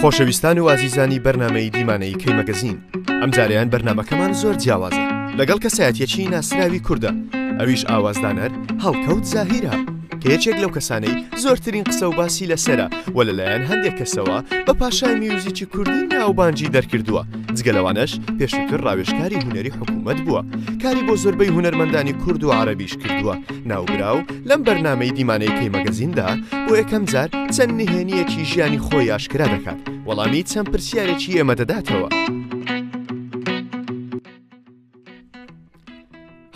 خۆشەویستان و ئازیزانی بەرنامەی دیمانەی کەی مەگەزین ئەمجارەیان بەرنامەکەمان زۆر جیاوازە لەگەڵ کەسایەتیەکی ناسراوی کوردە ئەویش ئاوازدانەر هەڵکەوت زاهیرە کە یەکێک لەو کەسانەی زۆرترین قسە و باسی لەسەرە و لەلایەن هەندێک کەسەوە بە پاشای میوزیکی کوردی ناوبانگی دەرکردووە جگە لەوانەش پێشووتر ڕاوێژکاری هونەری حکوومەت بووە کاری بۆ زۆربەی هونەرمەندانی کورد و عەرەبیش کردووە ناوبراو لەم بەرنامەی دیمانەی کەی مەگەزیندا بۆ یەکەم جار چەند نهێنییەکی ژیانی خۆی ئاشکرا دەکات وەڵامی چەند پرسیارێکی ئێمە دەداتەوە.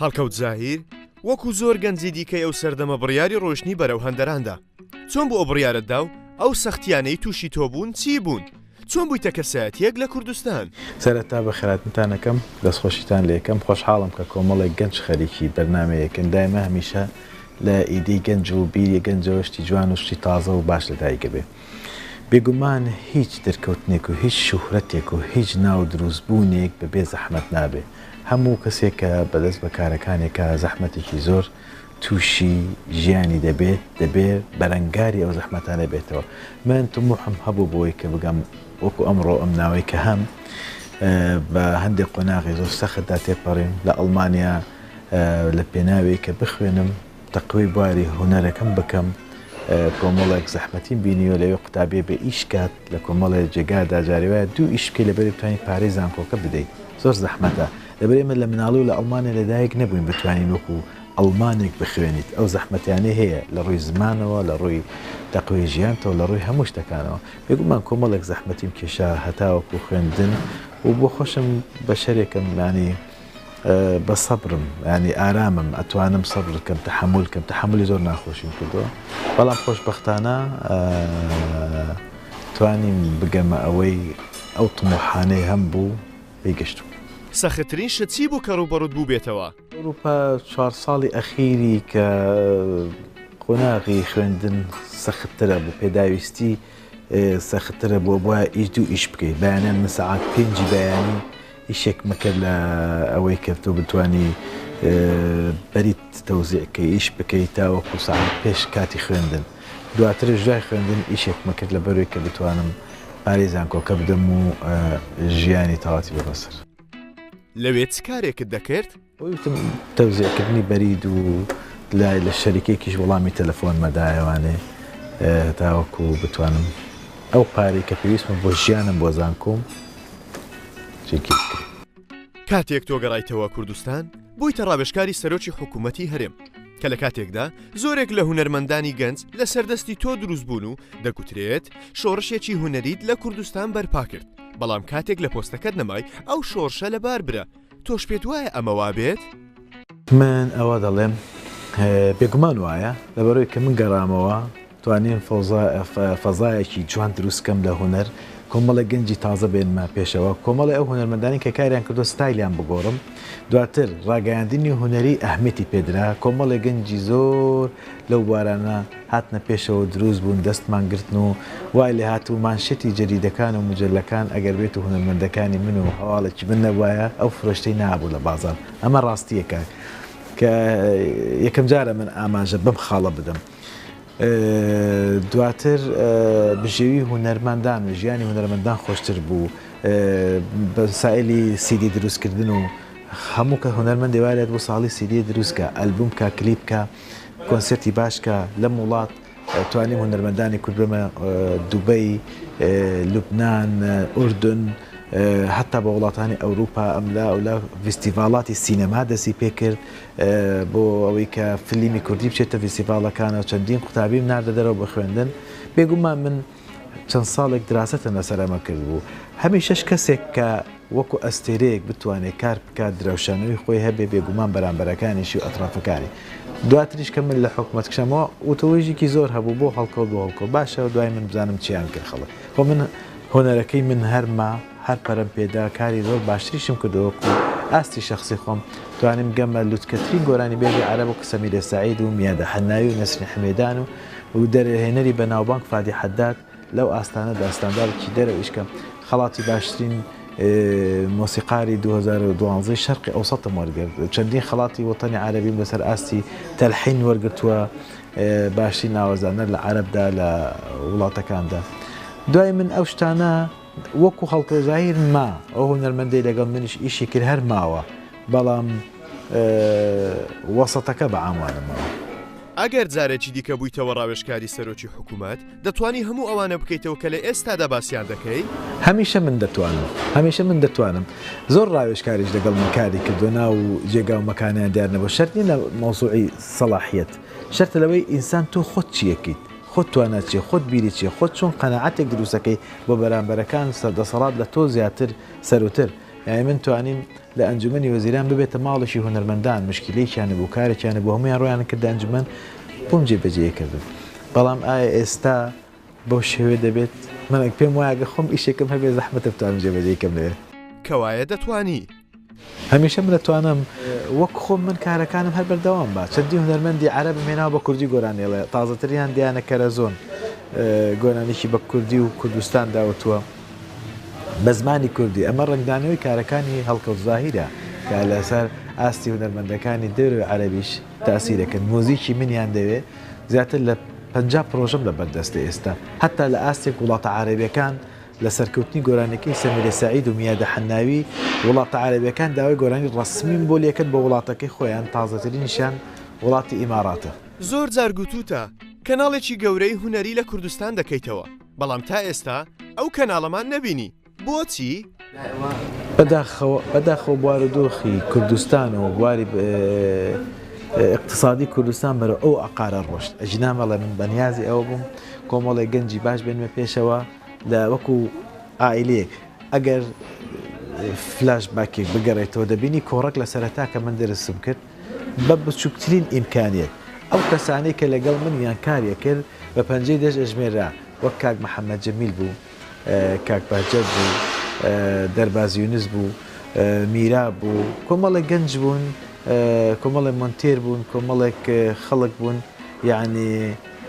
هەڵکەوت زاهیر وەکو زۆر گەنجی دیکەی ئەو سەردەمە بڕیاری ڕۆیشتنی بەرەو هەندەران دا. چۆن بوو ئەو بڕیارەت دا و ئەو سەختییانەی تووشی تۆ بوون چی بوون؟ چۆن بوویتە کەسایەتییەک لە کوردستان؟ سەرەتا بەخێرهاتنتان ئەکەم، دەستخۆشیتان لێ ئەکەم، خۆشحاڵم کە کۆمەڵێک گەنج خەریکی بەرنامەیەکن، دایمە هەمیشە لە ئیدەی گەنج و بیری گەنجەوە شتی جوان و شتی تازە و باش لەدایک ئەبێ. بێگومان هیچ دەرکەوتنێک و هیچ شوهرەتێک و هیچ ناو دروست بوونێک بە بێ زەحمەت نابێ. هەموو کەسێک کە بەدەست بە کارەکانێکە زەحمەتێکی زۆر تووشی ژیانی دەبێت، دەبێ بەرەنگاری ئەو زەحمەتانە بێتەوە. من تموحم هەبوو بۆی کە بگەم وەکو ئەمڕۆ ئەم ناوەی کە هەم بە هەندێک قۆناغی زۆر سەختدا تێپەڕیم لە ئەڵمانیا لە پێناوی کە بخوێنم تەقوی بواری هونەرەکەم بکەم کۆمەڵێک زەحمەتیم بینیوە لەوێ قوتابیە بێ ئیش کات لە کۆمەڵێ جێگادا جارێ وایە دوو ئیش بکەی لەبەری بتوانی پارەی زانکۆکە بدەیت زۆر زەحمەتە لەبەر ئێمە لە مناڵی و لە ئەڵمانیا لەدایک نەبووین بتوانین وەکو ئەڵمانێک بخوێنیت ئەو زەحمەتیانەی هەیە لە ڕووی زمانەوە لە ڕووی تەقوی ژیانتەوە لە ڕووی هەموو شتەکانەوە بێگومان کۆمەڵێک زەحمەتیم کێشا هەتاوەکو خوێندن و بۆ خۆشم بەشەرێکم یانی بە سەبرم یانی ئارامم ئەتوانم سەبر کەم تەحەمول کەم تەحەمولی زۆر ناخۆشیم کردووە بەڵام خۆشبەختانە توانیم بگەمە ئەوەی ئەو تموحانەی هەم بوو پێی گەشتوم. سەختترین شت چی بوو کە ڕووبەڕووت بووبێتەوە؟ ئەوروپا چوار ساڵی ئەخیری کە قۆناغی خوێندن سەختترە بوو پێداویستی سەختترە بوو بوایە ئیش دوو ئیش بکەیت بەیانیان من سەعات پێنجی بەیانی ئیشێکمە کرد لە ئەوەی کە تۆ بتانی بەریت تەوزیع کەی ئیش بکەیت تاوەکو سەعات پێش کاتی خوێندن دواترش دوای خوێندن ئیشێکمە کرد لە بەروی کە بتوانم پارەی زانکۆکە بدەم و ژیانی تەواتی بەسەر. لەوێ چ کارێکت دەکرد؟ بۆی وتم تەوزیعکردنی بەرید و لە لە شەریکەیەکیش وەڵامی تەلەفۆنمە دایەوانێ تاوەکو بتوانم ئەو پارەی کە پێویستمە بۆ ژیانم بۆ زانکۆم جێگیر بکەم. کاتێک تۆ گەڕایتەوە کوردستان بوویتە ڕاوێژکاری سەرۆکی حکوومەتی هەرێم، کە لە کاتێکدا زۆرێک لە هونەرمەندانی گەنج لەسەر دەستی تۆ دروست بوون و دەگوترێت شۆڕشێکی هونەریت لە کوردستان بەرپا کرد، بەڵام کاتێک لە پۆستەکەت نەمای ئەو شۆڕشە لەبار برا، تۆش پێت وایە ئەمە وابێت؟ من ئەوە دەڵێم بێگومان وایە، لەبەرئەوەی کە من گەڕامەوە توانیم فەزایەکی جوان دروست کەم لە هونەر، کۆمەڵێک گەنجی تازە بێنمە پێشەوە، کۆمەڵێ ئەو هونەرمەندانەی کە کاریان کردووە ستایلیان بگۆڕم، دواتر ڕاگەیاندنی هونەری ئەهمیەتی پێدرا، کۆمەڵێ گەنجی زۆر لەو بوارانە هاتنە پێشەوە دروست بوون دەستمان گرتن و وای لێهات و مانشێتی جەریدەکان و مجەلەکان ئەگەر بێت و هونەرمەندەکانی من و هەواڵێکی من نەبوایە ئەو فرۆشتەی نابوو لە بازاڕ ئەمە ڕاستییەکە کە یەکەم جارە من ئاماژە بەم خاڵە بدەم دواتر بژێوی هونەرمەندان و ژیانی هونەرمەندان خۆشتر بوو بە سایلی سیدی دروستکردن و هەموو کە هونەرمەندێ وای لێت بوو ساڵی سیدی دروست کە ئەلبوم کە کلیپ کە کۆنسێرتی باش کە لەم وڵات توانیم هونەرمەندانی کورد بەمە دوبەی لوبناان ئوردن حتا بە وڵاتانی ئەوروپا ئەملا ئەولا ڤیستیڤاڵاتی سینەما دەستی پێکرد بۆ ئەوەی کە فلیمی کوردی بچێتە ڤیستیڤاڵەکانەوە چەندین قوتابیم ناردە دەرەوە بۆ خوێندن بێگومان من. چەند ساڵێک دراسەتم لەسەر ئەمە کردبوو. هەمیشەش کەسێک کە وەکو ئەستێرەیەک بتوانێت کار بکات، درەوشانەوەی خۆی هەبێ، بێگومان بەرامبەرەکانیشی و ئەترافەکانی. دواتریش کە من لە حکومەت کشامەوە، وتووێژێکی زۆر هەبوو بۆ هەڵکەوت بۆ هەڵکەوت. باشە دوای من بزانم چیان کرد خەڵک. خۆ من هونەرەکەی من هەر ما، هەر پەرەم پێدا، کاری زۆر باشتریشم کردووە وەکو ئاستی شەخسی خۆم، توانیم گەمە لوتکەترین گۆرانیبێژی عەرەب وەکو سەمیرە سەعید و میادە حەناوی و نەسرین حمێدان و و دەرهێنەری بەناوبانگ فادی حەداد لەو ئاستانەدا ستانداردێکی دەرەوە ئیش کەم. خەڵاتی باشترین مۆسیقاری 2012 ی شەرقی ئەوسەتم وەرگرت. چەندین خەڵاتی وەتەنی عەرەبیم لەسەر ئاستی تەلحین وەرگرتووە، باشترین ئاوازدانەر لە عەرەبدا لە وڵاتەکاندا. دوای من ئەو شتانە وەکو هەڵکەوت زاهیر ما، ئەو هونەرمەندەی لەگەڵ منیش ئیشی کرد هەر ماوە، بەڵام وەسەتەکە بە عام وا نەماوە. ئەگەر جارێکی دیکە بوویتەوە ڕاوێژکاری سەرۆکی حکوومەت، دەتوانی هەموو ئەوانە بکەیتەوە کە لە ئێستادا باسیان دەکەی؟ هەمیشە من دەتوانم. هەمیشە من دەتوانم. زۆر ڕاوێژکاریش لەگەڵ من کاری کردووە، ناو و جێگا و مەکانیان دیار نەبووە. شەرت نییە لە مەوزوعی سەڵاحیەت. شەرتە لەوەی ئینسان تۆ خۆت چییەکەیت، خۆت توانات چییە، خۆت بیرت چییە، خۆت چۆن قەناعەتێک دروست ئەکەی بۆ بەرامبەرەکان، دەسەڵات لە تۆ زیاتر سەرووتر. یانی من توانیم لە ئەنجومەنی وەزیران ببێتە ماڵێکی هونەرمەندان، مشکیلەیەکیان نەبوو، کارێکیان نەبوو، هەموویان ڕوویان کردە ئەنجومەن، بۆم جێبەجێی کردن. بەڵام ئایا ئێستا بەو شێوەیە دەبێت؟ من پێم وایە گەر خۆم ئیشێکم هەبێت زەحمەتە بتوانم جێبەجێی کەم لەوێ. کەوایە دەتوانی. هەمیشە من دەتوانم وەک خۆم من کارەکانم هەر بەردەوام با. چەندین هونەرمەندی عەرەبم هێناوە بە کوردی گۆرانی ئەڵێ، تازەترینیان دیانە کەرەزۆن گۆرانیی بە کوردی و کوردستان داوتووە. بە زمانی کوردی، ئەمە ڕەنگدانەوەی کارەکانی هەڵکەوت زاهیرە کە لەسەر ئاستی هونەرمەندەکانی دەرەوەی عەرەبیش تاسیرەکەن، موزیکی منیان دەوێ، زیاتر لە 50 پرۆژەم لە بەردەستە ئێستا، هەتا لە ئاستێک وڵاتە عەرەبیەکان لە سەرکەوتنی گۆرانیەکەی سەمیرە سەعید و میادە حەناوی، وڵاتە عەرەبیەکان داوای گۆرانی ڕەسمیم بۆ لێکرد بۆ وڵاتەکەی خۆیان، تازەترینیشیان وڵاتی ئیماراتە. زۆر جار گوتووتە کەناڵێکی گەورەی هونەری لە کوردستان دەکەیتەوە، بەڵام تا ئێستا ئەو کەناڵەمان نەبینی بۆچی؟ بەداخەوە بەداخەوە بوارودۆخی کوردستان و بواری ئیقتسادی کوردستان بەرەو ئەو ئاقارە ڕۆشت ئەگینا مەڵێ من بەنیازی ئەوە بووم کۆمەڵێک گەنجی باش بێنمە پێشەوە لە وەکو عائیلەیەک ئەگەر فلاش باکێک بگەڕێتەوە دەبینی کۆڕەک لە سەرەتا کە من دەرسم کرد بە بچووکترین ئیمکانیەت ئەو کەسانەی کە لەگەڵ من یان کاری ئەکرد بە پەنجەی دەست ئەژمێررا وەک کاک محەمەد جەمیل بوو، کاک بەهجەت بوو، دەرباز یونس بوو، میرا بوو، کۆمەڵێک گەنج بوون، کۆمەڵێک مۆنتێر بوون، کۆمەڵێک خەڵک بوون، یەعنی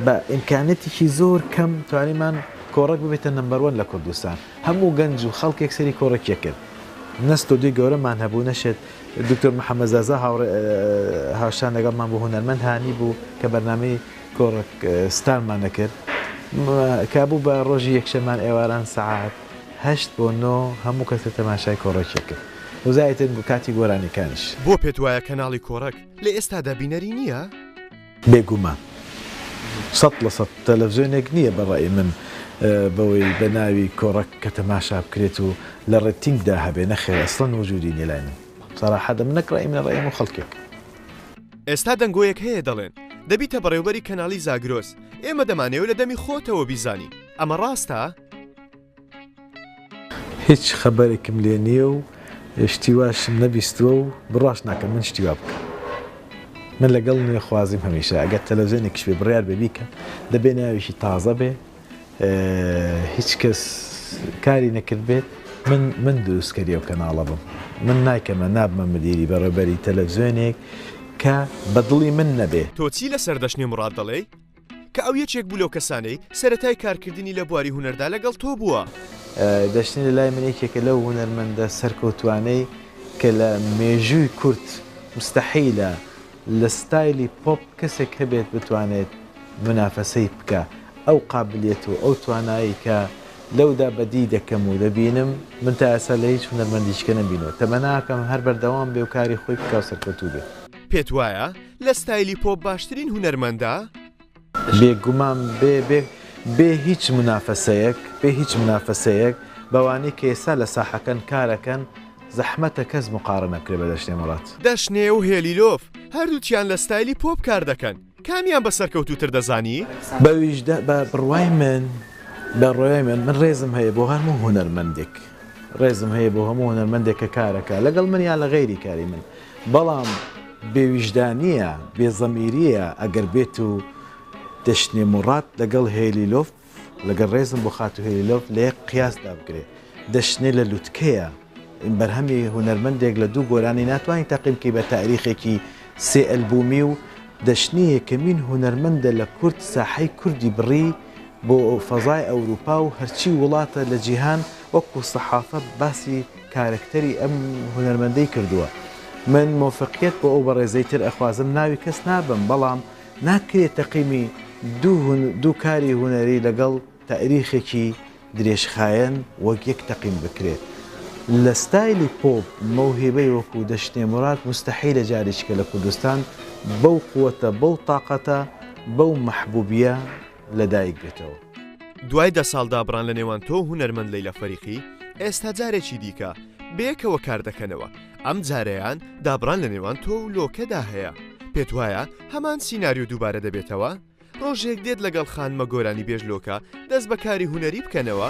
بە ئیمکانیەتێکی زۆر کەم توانیمان کۆڕەک ببێتە number one لە کوردستان. هەموو گەنج و خەڵکێک سەیری کۆڕەکی ئەکرد. نە ستۆدیۆی گەورەمان هەبوو، نە شت. دکتۆر محەمەد زازا هاوڕێ هاوشان لەگەڵمان بوو، هونەرمەند هانی بوو کە بەرنامەی کۆڕەک ستارمان دەکرد کە بوو بە ڕۆژی یەکشەمان ئێواران سەعات هەشت بۆ نۆ هەموو کەسێ تەماشای کۆڕەکی کرد و زایتر کاتی گۆرانیەکانیش. بۆ پێت وایە کەناڵی کۆڕەک لە ئێستادا بینەری نییە؟ بێگومان 100% تەلەفزیۆنێک نییە بە ڕەئی من بەوەی بە ناوی کۆڕەک کە تەماشا بکرێت و لە ڕێتینگدا هەبێ نەخێر ئەسڵەن وجودی نییە لای من سەراحەت ئەمن نەک ڕەئی منە ڕەئی هەموو خەڵکێک. ئێستا دەنگۆیەک هەیە دەڵێن دەبیتە بەڕێوبەری کەناڵی زاگرۆس، ئێمە دەمانەوێ لە دەمی خۆتەوە بیزانین، ئەمە ڕاستە؟ هیچ خەبەرێکم لێ نییە و شتی واشم نەبیستووە و بڕواش ناکەم من شتی وا بکەم. من لەگەڵ نوێخوازیم هەمیشە، ئەگەر تەلەڤزیۆنێکیش بێ بڕیار بێ بیکەم، دەبێ ناوێکی تازە بێ، هیچ کەس کاری نەکردبێت من من دروستکەری ئەو کەناڵە بم من نایکەمە نابمە مدیری بەڕێوبەری تەلەفزیۆنێک کە بە دڵی من نەبێ. تۆ چی لەسەر دەشنێ موڕاد دەڵێی؟ کە ئەو یەکێک بوو لەو کەسانەی سەرەتای کارکردنی لە بواری هونەردا لەگەڵ تۆ بووە. دەشنێ لە لای من یەکێکە لەو هونەرمەندە سەرکەوتووانەی کە لە مێژووی کورد موستەحیلە لە ستایلی پۆپ کەسێک هەبێت بتوانێت مونافەسەی بکا، ئەو قابلیەت و ئەو توانایەی کە لەودا بەدی دەکەم و دەبینم، من تا ئێستا لە هیچ هونەرمەندێکی کە نەمبینیوە. تەمەناکەم هەر بەردەوام بێ و کاری خۆی بکا و سەرکەوتوو بێ. پێت وایە لە ستایلی پۆپ باشترین هونەرمەندە؟ بێگومان بێ بێ بێ هیچ مونافەسەیەک بێ هیچ مونافەسەیەک بەوانەی کە ئێستا لە ساحەکەن کارەکەن زەحمەتە کەس موقارەنە بکرێ بە دەشنێ موڕاد. دەشنێ و هێلیلۆف هەردووکیان لە ستایلی پۆپ کار دەکەن، کامیان بە سەرکەوتووتر دەزانی؟ بە ویژدان بە بڕوای من. بە ڕۆیای من، من ڕێزم هەیە بۆ هەموو هونەرمەندێک، ڕێزم هەیە بۆ هەموو هونەرمەندێک کە کارەکا لەگەڵ من یان لە غەیری کاری من، بەڵام بێ ویژدانییە، بێ زەمیرییە ئەگەر بێت و دەشنێ موڕاد لەگەڵ هێلیلۆف، لەگەڵ ڕێزم بۆ خاتوو هێلیلۆف لە یەک قیاس دابگرێ. دەشنێ لە لوتکەیە. بەرهەمی هونەرمەندێک لە دوو گۆرانی ناتوانی تەقیم کەی بە تاریخێکی سێ ئەلبومی و دەشنێ یەکەمین هونەرمەندە لە کورد ساحەی کوردی بڕی بۆ فەزای ئەوروپا و هەرچی وڵاتە لە جیهان وەکو سەحافە باسی کارەکتەری ئەم هونەرمەندەی کردووە من مۆفەقیەت بۆ ئەو بەڕێزەی تر ئەخوازم ناوی کەس نابەم بەڵام ناکرێ تەقیمی دوو کاری هونەری لەگەڵ تاریخێکی درێژخایەن وەک یەک تەقیم بکرێ. لە ستایلی پۆپ مەوهیبەی وەکو دەشنێ موراد موستەحیلە جارێکیکە لە کوردستان بەو قوەتە بەو تاقەتە بەو مەحبوبیە لە دایک بێتەوە. دوای دە ساڵ دابڕان لە نێوان تۆ و هونەرمەند لەیلا فەریقی، ئێستا جارێکی دیکە بەیەکەوە کار دەکەنەوە، ئەم جارەیان دابڕان لە نێوان تۆ و لۆکەدا هەیە، پێت وایە هەمان سیناریۆ دووبارە دەبێتەوە؟ ڕۆژێک دێت لەگەڵ خانمە گۆرانیبێژ لۆکە دەست بە کاری هونەری بکەنەوە؟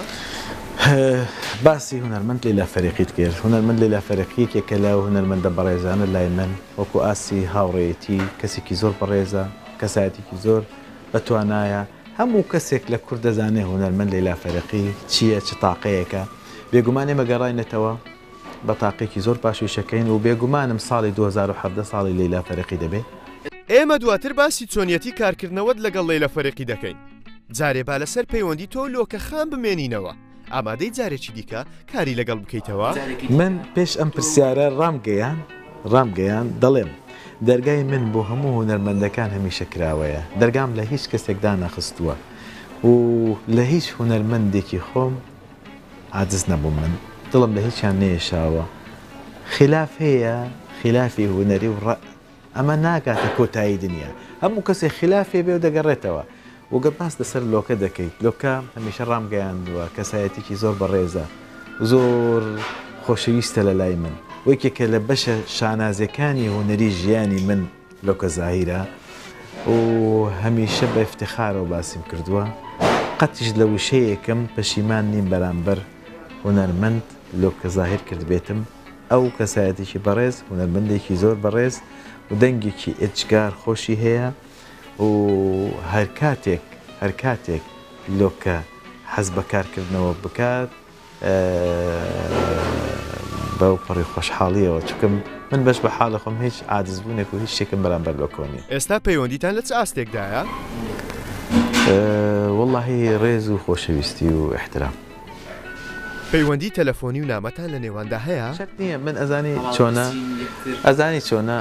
باسی هونەرمەند لەیلا فەریقیت کرد، هونەرمەند لەیلا فەریقی یەکێکە لەو هونەرمەندە بەڕێزانە لای من، وەکو ئاستی هاوڕێیەتی کەسێکی زۆر بەڕێزە، کەسایەتیکی زۆر بەتوانایە، هەموو کەسێک لە کورد دەزانێ هونەرمەند لەیلا فەریقی چییە، چ تاقەیەکە، بێگومان ئێمە گەڕاینەتەوە بە تاقێکی زۆر باش ئیشەکەین و بێگومانم ساڵی 2017 ساڵی لەیلا فەریقی دەبێ. ئێمە دواتر باسی چۆنیەتی کارکردنەوەت لەگەڵ لەیلا فەریقی دەکەین. جارێ با لەسەر پەیوەندی تۆ و لۆکە خان بمێنینەوە. ئامادەی جارێکی دیکە کاری لەگەڵ بکەیتەوە؟ من پێش ئەم پرسیارە ڕامگەیاند ڕامگەیاند دەڵێم دەرگای من بۆ هەموو هونەرمەندەکان هەمیشە کراوەیە، دەرگام لە هیچ کەسێک دانەخستووە و لە هیچ هونەرمەندێکی خۆم عاجز نەبووم من دڵم لە هیچیان نەیەشاوە خیلاف هەیە خیلافی هونەری و ڕەئ ئەمە ناگاتە کۆتایی دنیا هەموو کەسێک خیلافێ بێ و دەگەڕێتەوە و گەر باس لەسەر لۆکە دەکەیت لۆکە هەمیشە ڕامگەیاندووە کەسایەتێکی زۆر بەڕێزە زۆر خۆشەویستە لە لای من و یەکێکە لە بەشە شانازیەکانی هونەری ژیانی من لۆکە زاهیرە و هەمیشە بە ئیفتخارەوە باسیم کردووە قەتیش لە وشەیەکم پەشیمان نیم بەرامبەر هونەرمەند لۆکە زاهیر کردبێتم ئەو کەسایەتێکی بەڕێز هونەرمەندێکی زۆر بەڕێز و دەنگێکی ئێجگار خۆشی هەیە و هەرکاتێک هەرکاتێک لۆکە حەز بە کارکردنەوە بکات بەو پەڕی خۆشحاڵیەوە چونکە من بەش بە حاڵی خۆم هیچ عاجز بوونێک و هیچ شتێکم بەرامبەر لۆکۆ نییە. ئێستا پەیوەندیتان لە چ ئاستێکدایە؟ وەڵاهی ڕێز و خۆشەویستی و ئیحترام. پەیوەندی تەلەفۆنی و نامەتان لە نێواندا هەیە؟ شەرت نییە من ئەزانی چۆنە ئەزانی چۆنە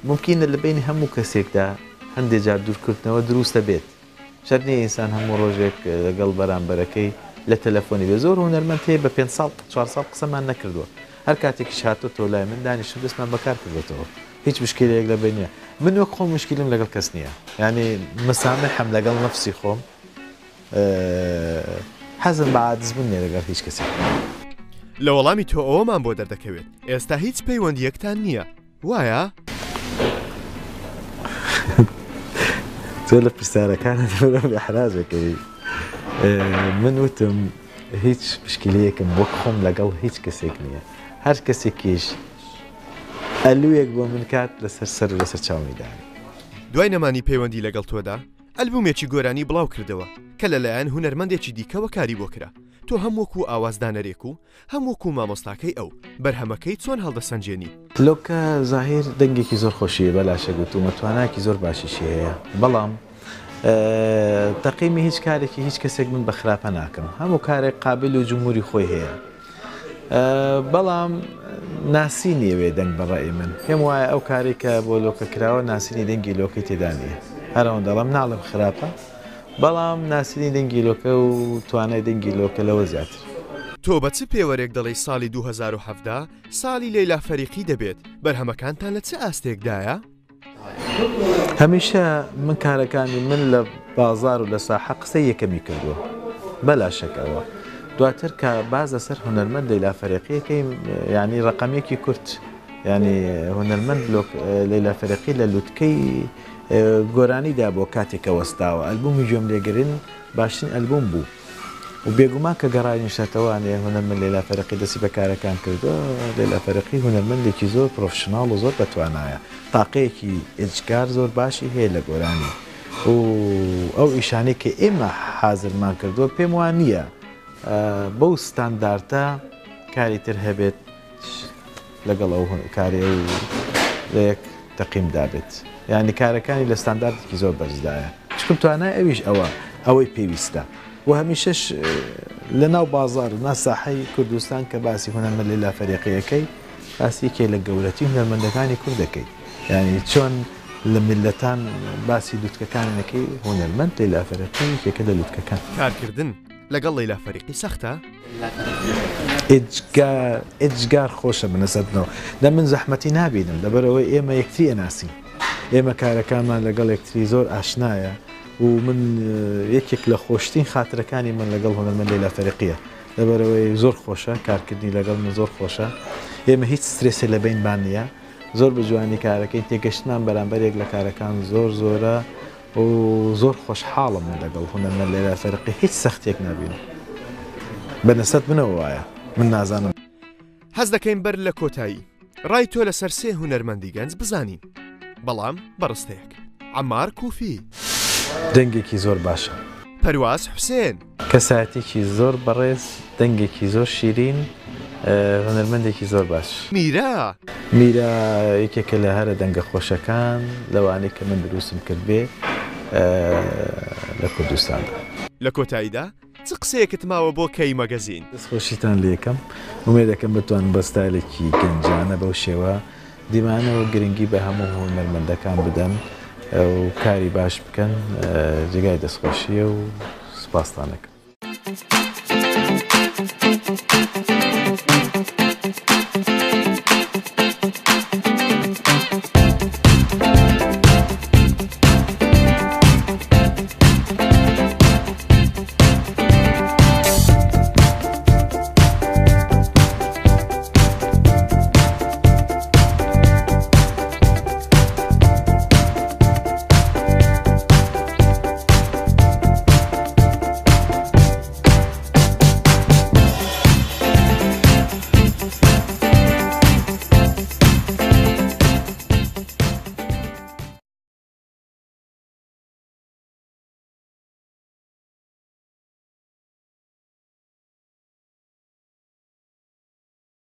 مومکینە لە بەینی هەموو کەسێکدا هەندێ جار دوورکردنەوە دروستە بێت شەرت نییە ئینسان هەموو ڕۆژێک لەگەڵ بەرامبەرەکەی لە تەلەفۆنی بێت زۆر هونەرمەند هەیە بە پێنج ساڵ چوار ساڵ قسەمان نەکردووە هەر کاتێکیش هاتۆتەوە لای من دانیشتوم دەستمان بەکار کردۆتەوە هیچ مشکلەیەک لە بەین نییە من وەک خۆم مشکلم لەگەڵ کەس نییە یانی مسامحم لەگەڵ نەفسی خۆم حەزم بە عاجز بوون نییە لەگەڵ هیچ کەسێک. لە وەڵامی تۆ ئەوەمان بۆ دەردەکەوێت ئێستا هیچ پەیوەندییەکتان نییە وایە؟ تۆ لە پرسیارەکانت مرۆڤ ئیحراج ئەکەی. من وتم هیچ مشکلەیەکم وەک خۆم لەگەڵ هیچ کەسێک نییە. هەر کەسێکیش ئەلوویەک بۆ من کات لەسەر سەر و لەسەر چاومی دانێ. دوای نەمانی پەیوەندی لەگەڵ تۆدا ئەلبومێکی گۆرانی بڵاو کردەوە کە لەلایەن هونەرمەندێکی دیکەوە کاری بۆ کرا، تۆ هەم وەکوو ئاوازدانەرێک و هەم وەکوو مامۆستاکەی ئەو، بەرهەمەکەی چۆن هەڵدەسەنگێنی؟ لۆکە زاهیر دەنگێکی زۆر خۆشی هەیە بەلاشەک وتومە توانایەکی زۆر باشیشی هەیە بەڵام تەقیمی هیچ کارێکی هیچ کەسێک من بە خراپە ناکەم هەموو کارێک قابل و جمهوری خۆی هەیە بەڵام ناسینی ئەوێ دەنگ بە ڕەئی من پێم وایە ئەو کارەی کە بۆ لۆکە کراوە ناسینی دەنگی لۆکەی تێدا نییە هەر ئەوەندە دەڵێم ناڵێم خراپە بەڵام ناسینی دەنگی لۆکە و توانای دەنگی لۆکە لەوە زیاتر. تۆ بە چ پێوەرێک دەڵێی ساڵی 2017 ساڵی لەیلا فەریقی دەبێت، بەرهەمەکانتان لە چ ئاستێکدایە؟ هەمیشە من کارەکانی من لە بازار و لە ساحە قسەی یەکەمی کردووە بەلا شک ئەوە دواتر کە باز لەسەر هونەرمەند لەیلا فەرێقیەکەی ینی ڕقەمێکی کورت ینی هونەرمەند لەیلا فەرێقی لە لوتکەی گۆرانیدا بۆ کاتێکە وەستاوە ئەلبومی گوێم لێگرن باشترین ئەلبوم بوو. و بێگومان کە گەڕاینیشەتەوانێ هونەرمەند لەیلا فەرقی دەستی بە کارەکان کردووە، لەیلا فەرقی هونەرمەندێکی زۆر پرۆفشناڵ و زۆر بەتوانایە، تاقەیەکی ئێجگار زۆر باشی هەیە لە گۆرانی و ئەو ئیشانەی کە ئێمە حازرمان کردووە پێم وا نییە بەو ستاندارتە کاری تر هەبێت لەگەڵ ئەو کارەی ئەو لە یەک تەقیمدا بێت یانی کارەکانی لە ستانداردێکی زۆر بەرزدایە چکم توانای ئەویش ئەوە ئەوەی پێویستە و هەمیشەش لە ناو بازار و نا ساحەی کوردستان کە باسی هونەرمەند لەیلا فەریقیەکەی باسی یەکێ لە گەورەتی هونەرمەندەکانی کورد دەکەی یانی چۆن لە میللەتان باسی لوتکەکان دەکەی هونەرمەند لەیلا فەریقی یەکێکە لە لوتکەکان. کارکردن لەگەڵ لەیلا فەریقی سەختە؟ ئێجگار ئێجگار خۆشە بە نەسەر منەوە دە من زەحمەتی نابینم لەبەرئەوەی ئێمە یەکتری ئەناسین ئێمە کارەکانمان لەگەڵ یەکتری زۆر ئاشنایە و من یەکێک لە خۆشترین خاترەکانی من لەگەڵ هونەرمەند لەیلا فەریقیە لەبەرئەوەی زۆر خۆشە کارکردنی لەگەڵ من زۆر خۆشە ئێمە هیچ سترێسێ لە بەینمان نییە زۆر بە جوانی کارەکەین تێگەشتمان بەرامبەر یەک لە کارەکان زۆر زۆرە و زۆر خۆشحاڵم من لەگەڵ هونەرمەند لەیلا فەرقی هیچ سەختیەک نابینم بە نسبەت منەوە وایە من نازانم. حەز دەکەین بەر لە کۆتایی ڕای تۆ لەسەر سێ هونەرمەندی گەنج بزانین بەڵام بە ڕستەیەک. عەمار کوفی. دەنگێکی زۆر باشە. پەرواز حوسێن. کەسایەتیەکی زۆر بەڕێز، دەنگێکی زۆر شیرین، هونەرمەندێکی زۆر باش. میرا. میرا یەکێکە لە هەرە دەنگە خۆشەکان لەوانەی کە من دروستم کردبێ لە کوردستاندا. لە کۆتاییدا چ قسەیەکت ماوە بۆ کەی مەگەزین؟ دەست خۆشیتان لێکەم ئومێدەکەم بتوانم بە ستایلێکی گەنجانە بەو شێوە دیمانەوە گرنگی بە هەموو هونەرمەندەکان بدەن و کاری باش بکەن جێگای دەستخۆشیە و سوپاستان ئەکەم.